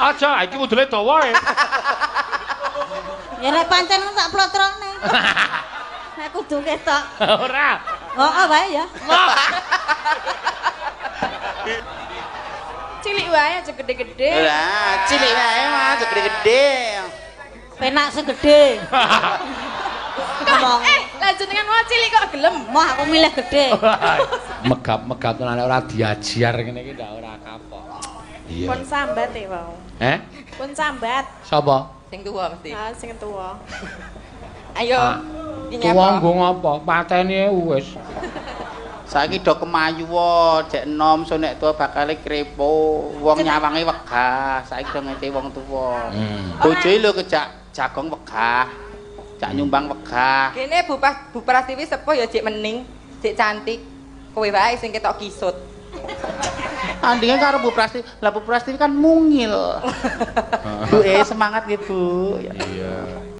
Aja, iki mudule dawa e. Ya nek pancen tak plotrone. Nek kudu ketok. Ora. Heeh wae ya. Cilik wae aja gede-gede. Lah, cilik wae mah gede-gede. Penak sing gedhe. Ngomong. Lah jenengan wae cilik kok gelem. Moh aku milih gedhe. Megap-megap tenan ora diajar ngene iki ndak ora kapok. Iya. Pun sambat e, wau. Eh? Pun sambat. Sapa? Sing tuwa mesti. Ah, sing tuwa. Ayo. Ah. Iki Tuwa nyapa? nggo ngapa? Pateni wis. Saiki do kemayu wae, jek enom so nek tuwa bakale krepo. Wong nyawange wegah, saiki do ngece wong tuwa. Bojoe lho kejak jagong wegah. Jak nyumbang wegah. Kene Bu Bu Prastiwi sepuh ya jek mening, jek cantik. Kowe wae sing ketok kisut. Andinge karo Bu Prasti. Lah Bu Prasti kan mungil. Bu semangat nggih, Bu. Iya.